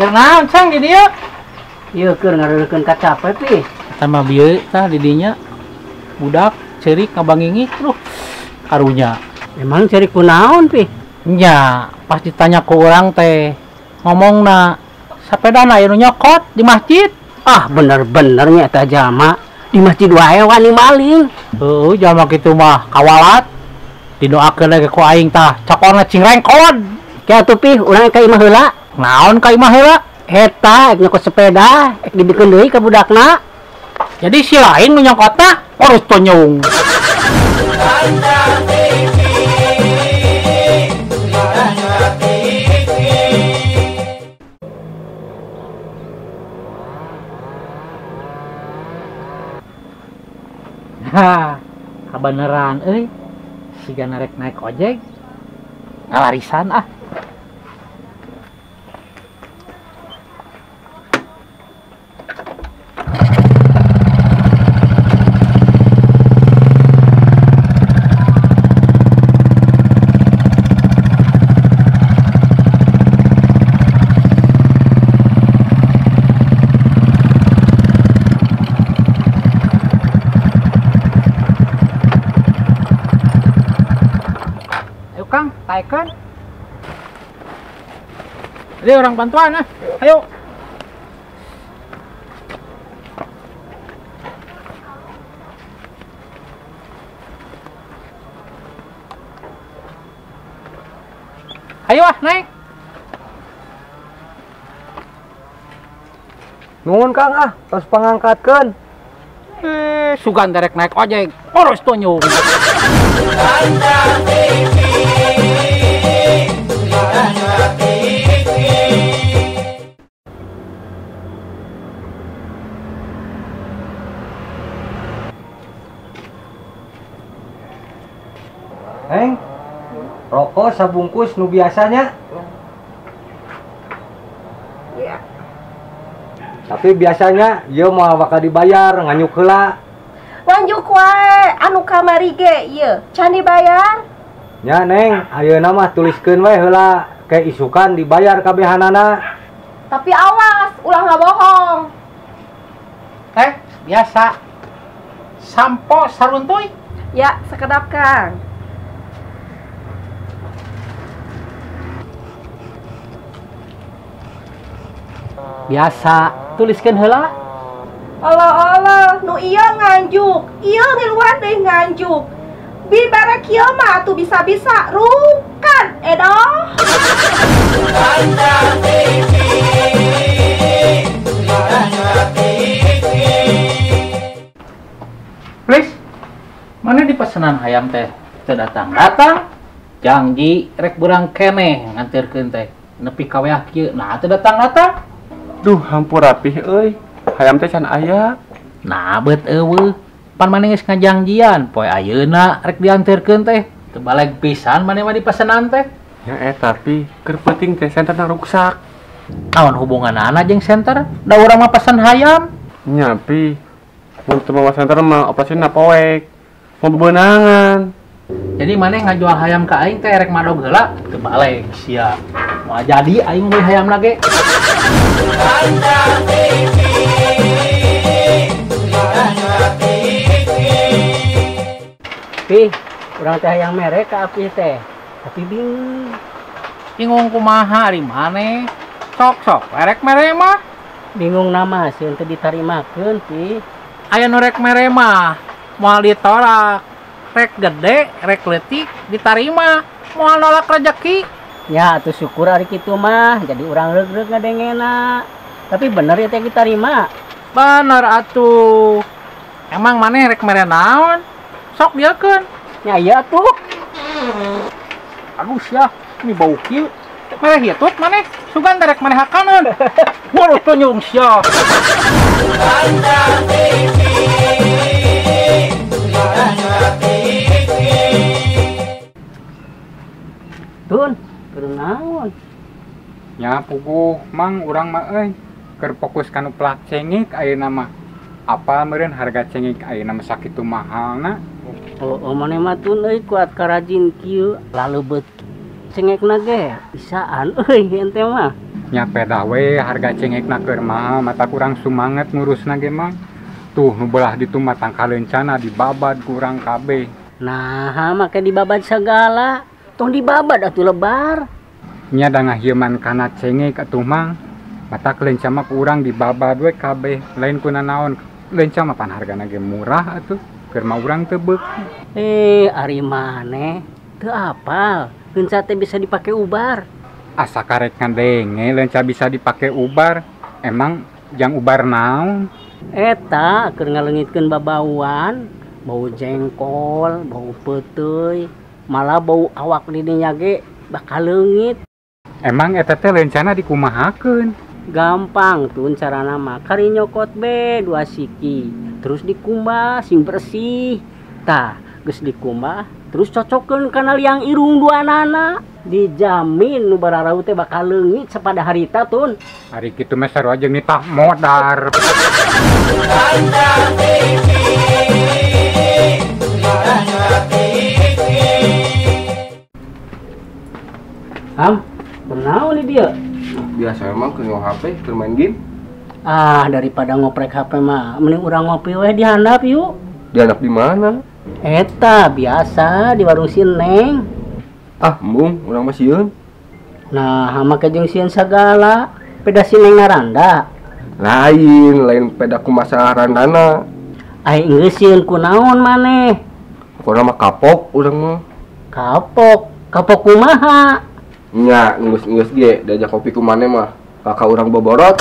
Keur naon Cang di dieu? Ieu keur ngareureukeun kacape pi. Sama bieu tah di dinya. Budak ceurik ngabangingik ruh karunya. Emang ceurik kunaon pi? Nya, pas ditanya ku urang teh ngomongna sapedana aya nu nyokot di masjid. Ah, bener-bener nya eta jalma. Di masjid wae wani maling. Heueuh, jalma kitu mah kawalat. Didoakeun lagi ku aing tah, cokorna cing rengkod. Ke atuh pi, urang ka imah heula. Naon ka imah heula? Eta ek nyokot sepeda, ek dibikeun deui ka budakna. Jadi si lain nu nyokotna orus tonyong. Ha, kabeneran euy. Siga narek naik ojek. Ngalarisan ah. Kang, taekeun. Jadi orang bantuan ah. Ayo. Ayo ah, naik. Nuhun Kang ah, tos pangangkatkeun. Sugan derek naik ojek, poros tonyong. Neng, rokok sabungkus nu biasanya. Iya. Tapi biasanya ieu moal bakal dibayar, nganyuk heula. Nganjuk wae anu kamari ge ieu, can dibayar. Nya Neng, ayeuna mah tuliskeun we heula, ke isukan dibayar kabehanana. Tapi awas, ulah ngabohong. Teh, biasa. Sampo saruntuy. Ya, sekedap Kang. Biasa, tuliskeun heula. Allah Allah, nu ieu nganjuk, ieu ngiluan deui nganjuk. Bi bare kieu mah atuh bisa-bisa rukan edoh. Please, mana di pesenan hayam teh teu datang-datang, janji rek beurang keneh nganterkeun teh nepi ka weah kieu, nah teu datang-datang. Duh, hampura pih euy. Hayam teh can aya. Nah, beut eueuh. Pan maneh geus ngajangjian, poe ayeuna rek dianterkeun teh. Teu baleg pisan maneh mah dipesenan teh. Ya tapi keur peuting teh senterna ruksak. Naon hubunganana jeung senter? Da urang mah pesen hayam. Nya pi, mun teu mawa senter mah operasina poek. Mau bebenangan. Jadi maneh ngajual hayam ka aing teh rek madog heula, teu baleg sia. Moal jadi aing meuli hayam lagi. Pi, urang teh hayang mere ka Apih teh. Tapi bingung. Bingung kumaha ari maneh? Sok-sok rek mere mah. Bingung nama sieun teu ditarimakeun, Pi. Aya nu rek mere mah moal ditolak. Rek gede, rek leutik ditarima, moal nolak rejeki. Ya atuh syukur ari kitu mah, jadi urang reug-reug ngadengena. Tapi bener ya teh ditarima. Bener atuh. Emang maneh rek mere naon? Sok dieukeun. Nya ieu atuh. Aduh sia, ini bau kieu. Mere hitut maneh, sugan rek maneh hakaneun. Waduh tonyong sia. Tun, keur naon? Nya puguh mang urang mah euy, keur fokus kana plak cengek ayeuna mah. Apa meureun harga cengek ayeuna mah sakitu mahalna? Oh, maneh mah tun euy kuat karajin kieu, lalu beut cengekna ge bisaan euy ente mah. Nya pedah we harga cengekna keur mahal mata kurang sumanget ngurusna ge Mang. Tuh nu belah ditu mah tangkal lencana dibabad kurang kabeh. Nah, make dibabad segala. Tong dibabad atuh lebar. Nya da ngahieman kana cengek atuh Mang. Mata leunca mah kurang dibabad we kabeh. Lain kuna naon. Leunca mah pan hargana ge murah atuh. Keur mah urang teu beuki. Ari maneh teu apal. Leunca teh bisa dipake ubar. Asa karek ngadenge leunca bisa dipake ubar. Emang jang ubar naon? Eta keur ngaleungitkeun babauan, bau jengkol, bau peuteuy, malah bau awak didinya ge bakal leungit. Emang eta teh leuncana dikumahakeun? Gampang tun carana mah, kari nyokot be 2 siki, terus dikumbah sing bersih. Tah, geus dikumbah, terus cocokeun kana liang irung duanana. Dijamin nu bararau teh bakal leungit sapada harita tun. Ari kitu mah sarua jeung nitah modar. Am, kunaon di dia? Biasa emang keur HP, keur main game. Ah, daripada ngoprek HP mah, mending urang ngopi we di handap yuk. Di handap di mana? Eta biasa di warung si Neng. Ah, embung, urang mah sieun. Nah, make jeung sieun sagala, peda si Neng naranda. Lain peda kumaha randana. Ai geus sieun kunaon maneh? Urang mah kapok urang mah. Kapok? Kapok kumaha? Nya, geus-geus ge diajak kopi ku maneh mah. Kakak urang boborot.